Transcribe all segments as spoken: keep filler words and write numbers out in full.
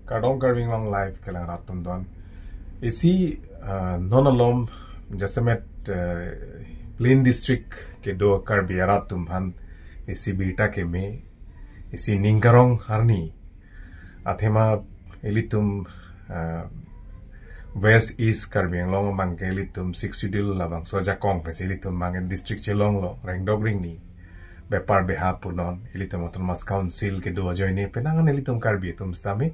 Kardom Karbi Anglong Live kelang rat atum don. Isi, ah, non alom jasemet, eh, Plain District kedo Karbi arat atum aphan isi birta keme, isi ning karong arni. Athema ilitum, ah, West East Karbi Anglong abang ke ilitum Sixth Schedule labangso ajakong pensi ilitum abang district chelonglo, rengdok rengni. Bepar beha punon, ilitum Autonomous Council kedo ajoine, penang an ilitum Karbi atum sitame,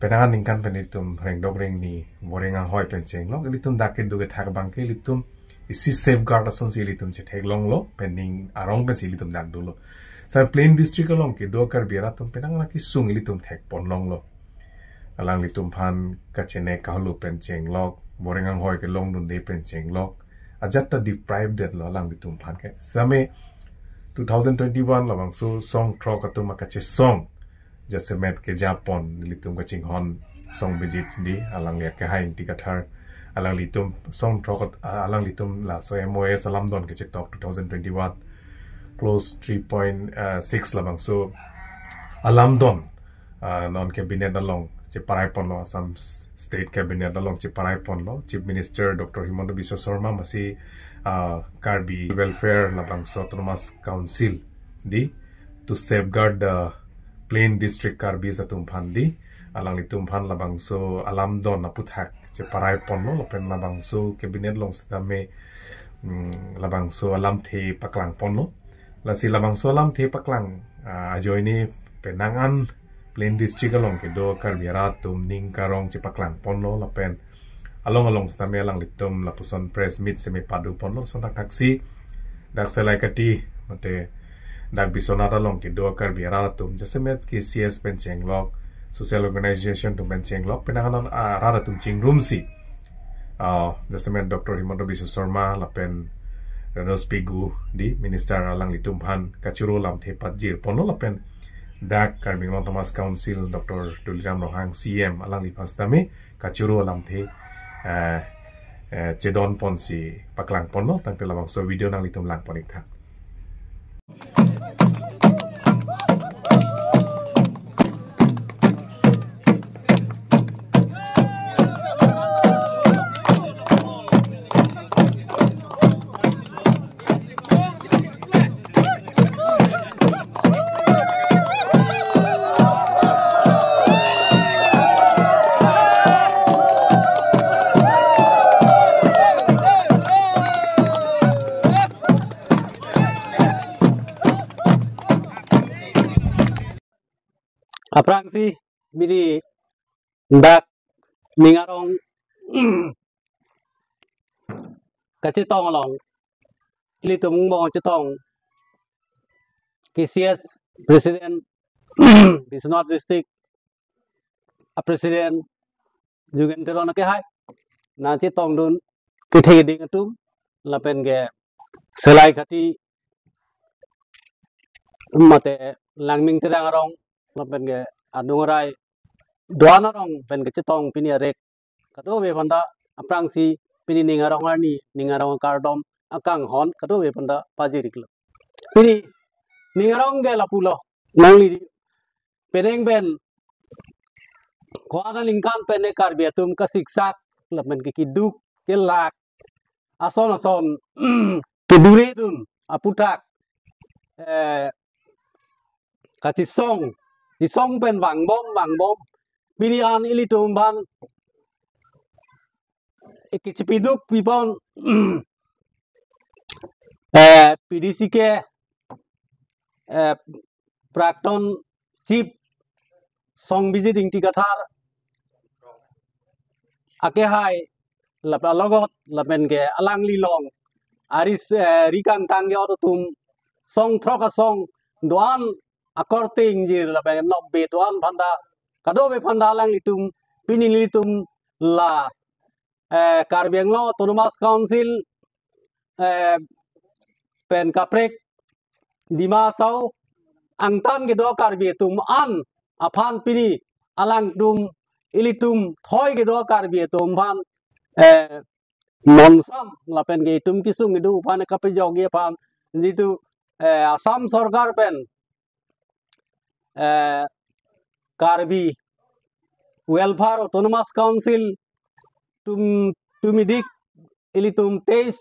penang an ningkan pen ilitum rengdok rengni, voreng anghoi pen chenglok, ilitum dak kedo kethak abang ke ilitum isi safeguard asonsi ilitum chetheklonglo, pen ning arong pensi ilitum dak dolo. Sa Plain District along kedo Karbi arat atum penang an kesung ilitum thekponlonglo. Alanglitum aphan kachene kahulu pen chenglok, voreng anghoi kelongdunde pen chenglok, ajat ta deprive detlo alanglitum aphan ke. Sitame two thousand twenty-one labangso song throk atum akachesong jasemet kejapon, ilitum kachinghon Songbijit Engti, alangli akehai Engti Kathar, alanglitum song throk, ah, alanglitum laso M O S alamdon kechetok two thousand twenty-one clause three point six labangso alamdon, ah, non cabinet along cheparaiponlo, Assam State Cabinet along cheparaiponlo, Chief Minister Doctor Himanta Biswa Sarma, masi, ah, Karbi Welfare labangso Autonomous Council di, to safeguard the Plain District Karbis atum aphan di, alanglitum aphan labangso alamdon aputhak cheparaiponlo, lapen labangso cabinet along sitame, mm, labangso alamthe paklangponlo. Lasi labangso alamthe paklang, ah, ajoine penang an Plain District along kedo Karbi arat atum ning karong chepaklangponlo, lapen along along sitame alanglitum lapuson press meet seme paduponlo, lason thakthaksi dak Selaikati mate dak Biswanath along kedo Karbi arat atum jasemet K C S pen chenglok, social organization atum pen chenglok, penang an arat atum chingrumsi, ah, jasemet Doctor Himanta Biswa Sarma lapen Ranoj Pegu di Minister alanglitum aphan kachoro lamthe pajirponlo, lapen dak Karbi Anglong Autonomous Council Doctor Tuliram Ronghang C E M alangliphan sitame kachoro lamthe, eh, eh, chedonponsi paklangponlo, tangte labangso video nanglitum langpon iktha. Aphrangsi pini dak ning arong kachetong along, ilitum angbong chetong K C S President, Biswanath District a President Jugen Teron akehai nangchetongdun kethe keding atum, lapen ke Selaikati mate Langming Terang arong, lapen ke Adungarai do-an arong pen kechetong pini arek kadokave aphanta aphrangsi pini ning arong arni, ning arong akardom akanghon kadokave aphanta pajir-iklo. Pini ning arong ke lapulo, nangli penang pen ko-an aningkan pen ne Karbi atum kasiksak lapen ke keduk kelak ason ason keduredun aputhak, eh, kachesong, chesong pen vangbom vangbom, pini an ilitum aphan, eh, kachepiduk pipon, eh, P D C ke, eh, Prakton Chief Songbijit Engti Kathar akehai lap alogot lapen ke alangli along ari, eh, ri kangtang ke-ot atum song throk asong do-an akorte ingjir lapen nokbe do-an aphanta kadokave aphanta alanglitum pini nelitum la, eh, Karbi Anglong Autonomous Council, eh, pen kaprek Dima Hasao angtan kedo Karbi atum an aphan pini alangtum ilitum thoi kedo Karbi atum aphan, eh, monsam lapen ke itum kesung kedo aphan kapejokji aphan jitu, eh, Assam Sorkar pen, eh, Karbi Welfare Autonomous Council tum tumidik ilitum teis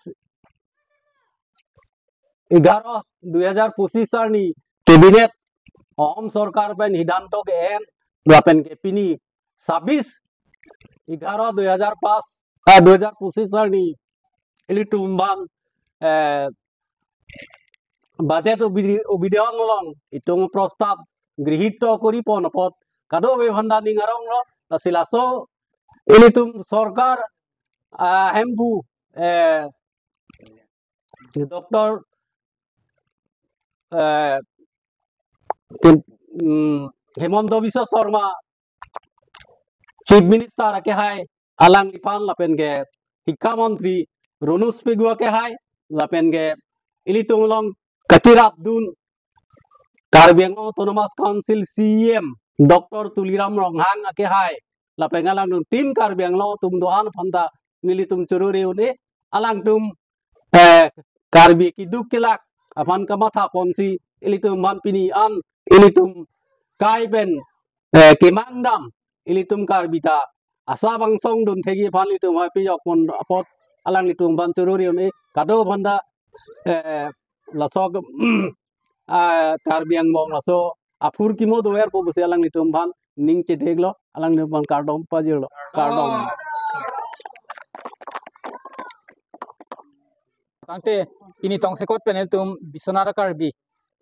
egharo dui hajar pochis arni cabinet Ahom sorkar pen hidanto ke-en lapen ke pini sabis egharo dui hajar pas, ah, dui hajar pochis arni ilitum bang, eh, budget obidi-, obidong along itum prostap grihito koripon apot kadokave aphanta ning aronglo, lasi laso ilitum sorkar, ah, hemphu, eh, Doctor, eh, Kin-, mm, Himanta Biswa Sarma, Chief Minister akehai alangliphan lapen ke Hikka Mantri Ronoj Pegu akehai lapen ke ilitum along kachirapdun Karbi Anglong Autonomous Council C E M Doctor Tuliram Ronghang akehai lapen alangtum Team Karbi Anglong atum do-an aphanta nelitum choro-re un-e, alangtum, eh, Karbi keduk kelak aphan kamatha ponsi ilitum aphan pini an ilitum kai pen, eh, kemang dam ilitum Karbi ta asap angsong dun thekji aphan ilitum hai pejok pon apot alanglitum aphan choro-re un-e, kadokave aphanta, eh, laso ke, ah, Karbi Anglong laso aphurkimo doverpo pusi alanglitum aphan ning chedeklo, alanglitum aphan kardom pajirlo, kardom. Tangte pini tongsekot pen ilitum Biswanath Karbi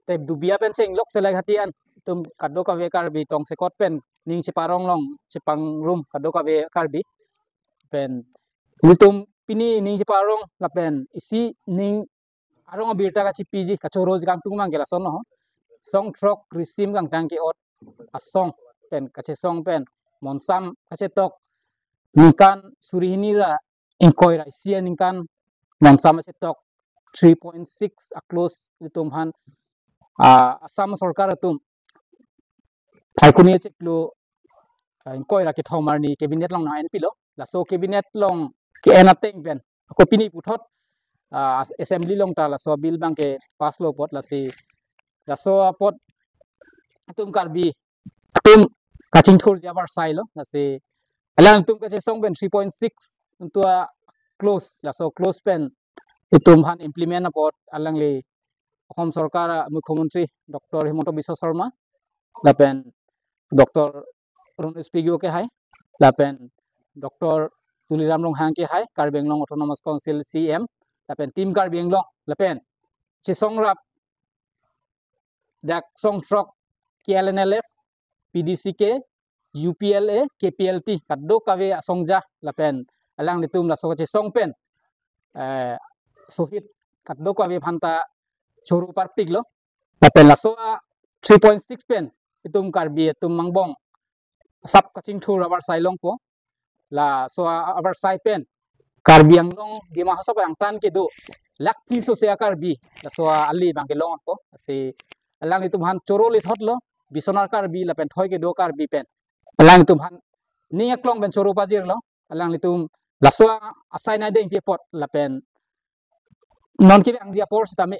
te Dubia pen chenglok selek hati an itum kadokave Karbi tongsekot pen ning cheparong long chepangrum kadokave Karbi pen ilitum pini ning cheparong lapen isi ning arong abirta kachepiji kachoroji kangtung abang ke lason ho. Song throk risim kangtang ke-ot asong pen kachesong pen monsam kachetok ningkan suri hini ra ingkoi ra isi aningkan monsam kachetok three point six a-close ilitum aphan, ah, Assam sorkar atum Phaikuni achiklo, ah, ingkoi ra kethom arni cabinet along nang-enpilo. Laso cabinet along ke-en ateng pen ako pini puthot, ah, assembly along ta laso bill abang ke pass lo apot lasi laso apot atum Karbi atum kachingthurji avarsailo lasi alangtum kachesong pen three point six into a-close, laso clause pen itum aphan implement apot alangli Assam sorkar a-Mukhyamantri Doctor Himanta Biswa Sarma lapen Doctor Ronoj Pegu akehai lapen Doctor Tuliram Ronghang akehai Karbi Anglong Autonomous Council C E M lapen Team Karbi Anglong lapen chesongrap dak song throk K L N L F, P D C K, U P L A, K P L T kadokave asongja lapen alanglitum laso kachesong pen, eh, sohit kadokave aphanta choro parpiklo lapen laso a-three point six pen itum Karbi atum angbong asap kachingthur avarsai longpo. Laso avarsai pen Karbi Anglong Dima Hasao pen angtan kedo lakh tris sose a-Karbi laso ali abang ke longpo. Lasi alanglitum aphan choro lethotlo Biswanath Karbi lapen thoi kedo Karbi pen alanglitum aphan ning aklong pen choro pajirlo. Alanglitum laso asai nangdengpi apot lapen non kevangji apor sitame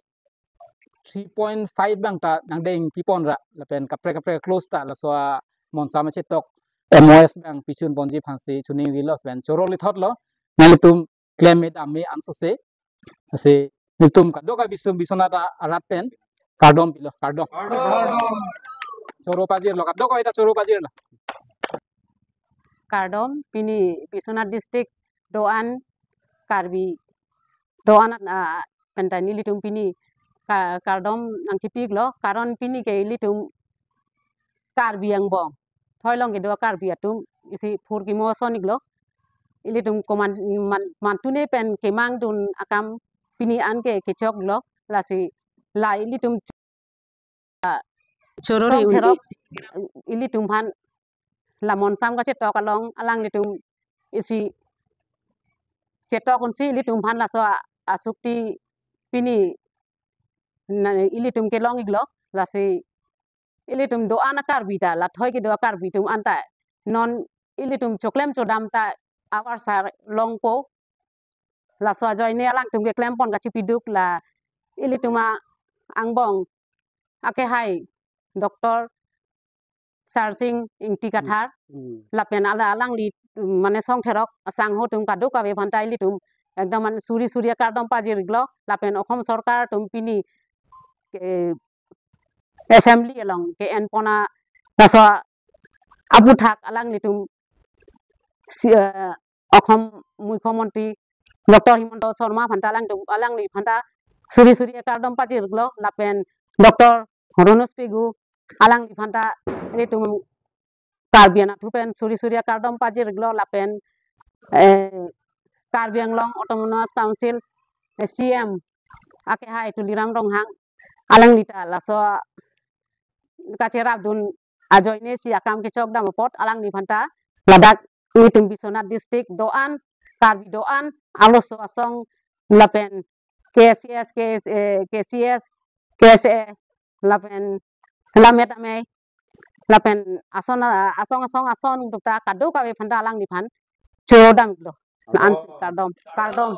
three point five abang ta nangdengpi pon ra lapen kaprek kaprek clause ta laso a-monsam kachetok M O S abang pichun ponji aphansi choningrilo lapen choro lethotlo nanglitum klem me dam me ansose. Lasi nelitum kadokave Bisw-, Biswanath arat pen kardom pilo, kardom. Choro pajirlo, kadokave ta choro pajirlo. Kardom, pini Biswanath district do-an Karbi do-an, ah, pen ta nelitum pini ka-, kardom nangchipiklo, karon pini ke ilitum Karbi angbong thoi along kedo Karbi atum isi phurkimo ason iklo. Ilitum koman man, mantune pen kemangdun akam pini an ke kechoklo lasi la ilitum choro-re un-e therok ilitum aphan la monsam kachetok along alanglitum isi chetok unsi ilitum aphan laso a-, asukti pini na ilitum kelong iklo lasi ilitum do-an a-Karbi ta la thoi kedo a-Karbi atum anta non ilitum choklem chodam ta avarsai longpo. Laso ajoine alangtum keklem pon kachipiduk la ilitum a-angbong akehai Doctor Sarsing Ingti Kathar, hmm, lapen ala alangli, um, mane Song Therok asangho atum kadokave aphanta ilitum ekdom mane suri suri akardom pajir-iklo, lapen Okhom Sorkar atum pini, eh, assembly along ke-enpon a laso aputhak alanglitum si, eh, Okhom Mukhyamantri Doctor Himanta Sarma aphanta alangtum, alangli aphanta suri suri akardom pajir-iklo, lapen Doctor Ronoj Pegu alangli aphanta ilitum Karbi anatthu pen suri suri akardom pajir-iklo, lapen, eh, Karbi Anglong Autonomous Council, eh, C M akehai Tuliram Ronghang alangli ta laso kacherapdun ajoine si akam kechokdam apot alangli aphanta ladak ilitum Biswanath district do-an, Karbi do-an, arloso asong lapen K S S, K S, eh, K C S, K S A, lapen Lammet Amei, lapen ason, ah, asong asong ason dukta kadokave aphanta alangliphan chodam-iklo. Ansi kardom, kardom.